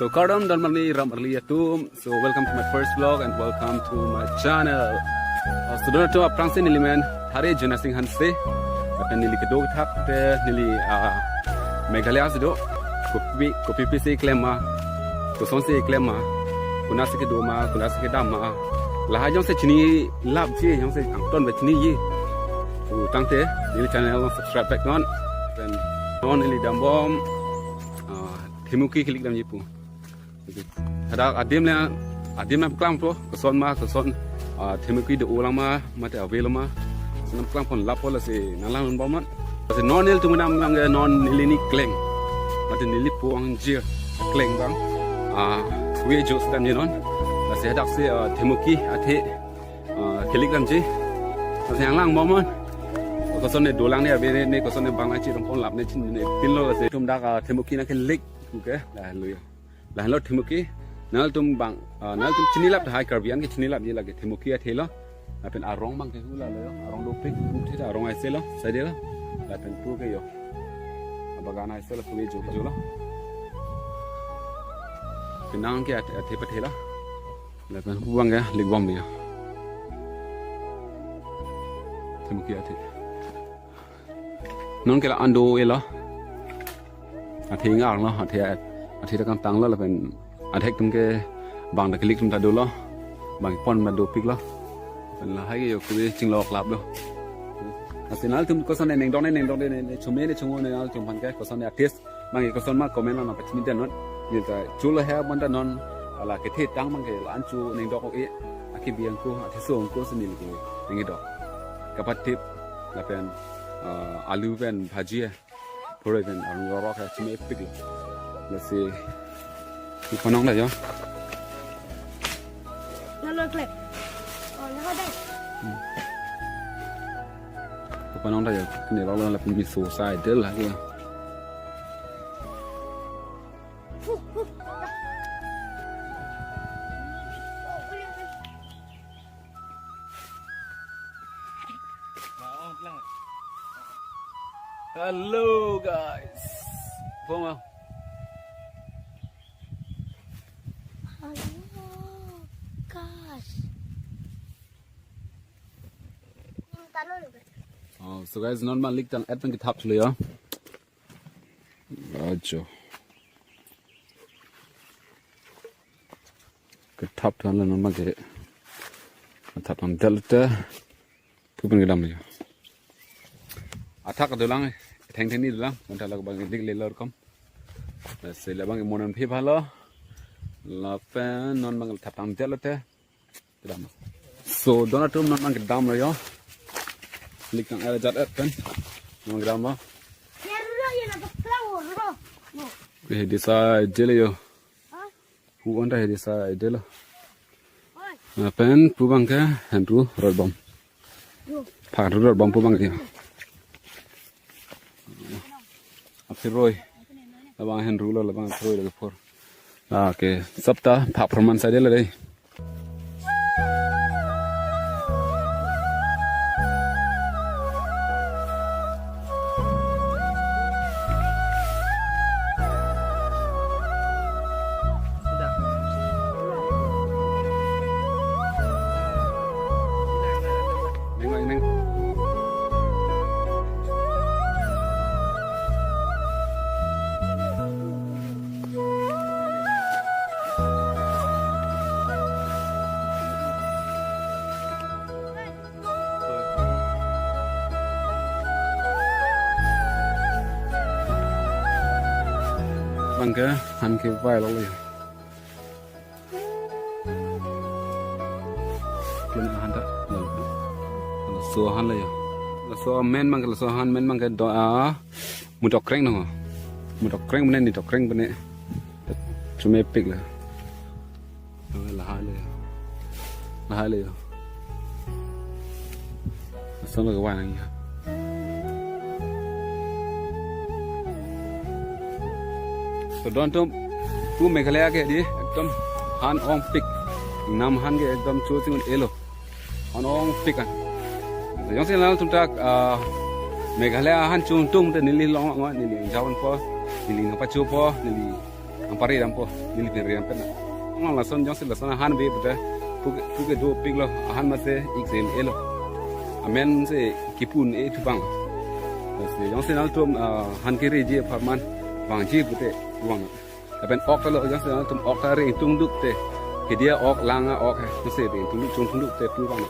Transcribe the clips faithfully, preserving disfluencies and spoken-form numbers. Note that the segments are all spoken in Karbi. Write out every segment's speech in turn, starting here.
So kardom don marli ram arli atum. So welcome to my first vlog and welcome to my channel. Uh, so don atum, aphrangsi neli men Thare Jona Sing Hanse. Lapen neli kedo kethak te neli, uh, Meghalaya si do. Kopi kopi pisi klem ma, kosonsi klem ma, konatsi kedo ma, konatsi kedam ma, lahai jongsi chinilapji, jongsi angton ba chiniji. So tangte neli channel along subscribe back non. Lapen non neli dambom, ah, themuki kelik damji pu. Hadak adim le, adim nangklangpo, koson ma, koson, ah, themuki do-olang ma, mate avelo ma. Nangklangpon lapo, lasi nanglangdunbom non. Lasi non nelitum kedam abang ke non neli ni kleng, mate neli po angjir kleng abang, ah, kove jo si damji non. Lasi hadaksi, ah, themuki athe, ah, kelik damji. Lasi nanglangbom non. Kosonne dolang ne ave ne, ne kosonne bang nangchirongpon lap ne chinine pinlo, lasi nelitum dak, ah, themuki nangkelik pu ke, lahelo jo. Lahelo themuki, nanglitum abang, ah, nanglitum chinilap tahai, Karbi an ke chinilapji lake themuki athelo. Lapen arong abang ke hu lalo jo, arong dopik, pu thita arong aise lo, side lo. Lapen pu ke jo, abagan aise lo, pu ke jo, jo lo. Penang ke athe, athe pathelo. Lapen hu abang ke likbom jo. Themuki athe. Non ke la-an do-e lo. Athe ngar lo, athe, athe ta kangtang lo, lapen athek atum ke bang ta kelik atum ta dolo. Bang pon ma dopik lo. Lapen lahai ke jo kove chinglok lap lo. Lasi nanglitum kosonne nangdok ne, nangdok ne, ne, ne, chome ne chongo ne, nanglitum aphan ke kosonne artist abang ke koson ma comment along nangpachini det non. Neli ta cholo he abang ta non, ala kethe tang abang ke la-an cho nangdok-e, akebi angko, atheso angko si neli ke nangkedok. Kapatip, lapen, ah, alu pen bhaji, puroi pen arong rorok he chomepik lo. Lasi pu panong ta jo. Lalo klek. Oh, lalo dai. Pu panong ta jo. Kene lo lo lapen meso asai del lake. Hello guys. Bom ah. Hello guys. Oh, so guys, non abang lik tang-et pen kethap thulo jo. Ajo. Kethap than lo non abang ke. Kethap than det te. Pu pen kedam jo. Athak dolang, thengtheng ni dolang, bonta la abang lik lelo kom. Lasi la abang ke mo non phi phalo. Lapen non abang thap tang det te. Kedam. So don atum, non abang kedam lo jo. Lik tang-et jat-et pen. Non kedam lo. Eh, desa jele jo. Hu on ta he desa delo. Lapen pu abang ke henru rotbom. Phak henru rotbom pu abang ke. Aphiroi. Labang henru lo, labang aphiroi lo kepor. Ah, okay. Sapta phak pharman sa delo dei. Abang ke han kevai lo le. Klem han ta. Laso han le jo. Laso amen abang ke, laso amen abang ke do a. Mutok kreng no. Mutok kreng bene, nitok kreng bene. Chomepik lo. Lahai le jo. Lahai le jo. Asong lo kevang ya. So don atum, pu Meghalaya ke dei ekdom han ongpik. Nam han ke ekdom cho si un-elo. Han ongpik an. Jongsi nanglitum ta, ah, Meghalaya han chuntung te neli long long, neli jawan po, neli nangpacho po, neli Ang pari dampo, neli pin ri dampen na. Ang lason jongsi lason ahan be beta puke, puke dopiklo, ahan mate ik sem elo. Amen si kipu un-e thu abang. Lasi jongsi nangtum, ah, han kereji apharman vangji pute pu vang. Lapen ok ta lo, jongsi nangtum ok ta ri ingtungduk te, kedia ok, lang a-ok he, jongsi ri ingtungduk, chungtungduk te pu vang.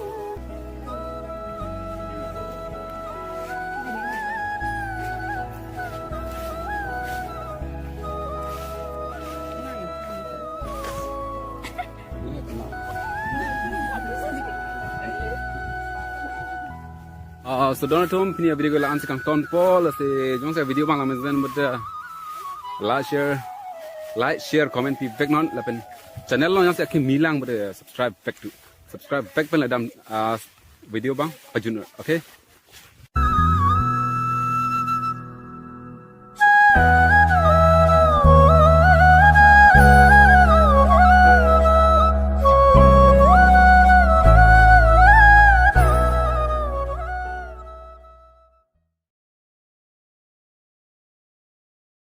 Ah, so don atum, pini avideo ke la-an si kangtonpo, lasi jongsi video abang lang mesen beta like, share, like, share, comment pivek non, lapen channel along jongsi akimi lang beta subscribe back to, subscribe back pen le dam, ah, video abang pajun, okay?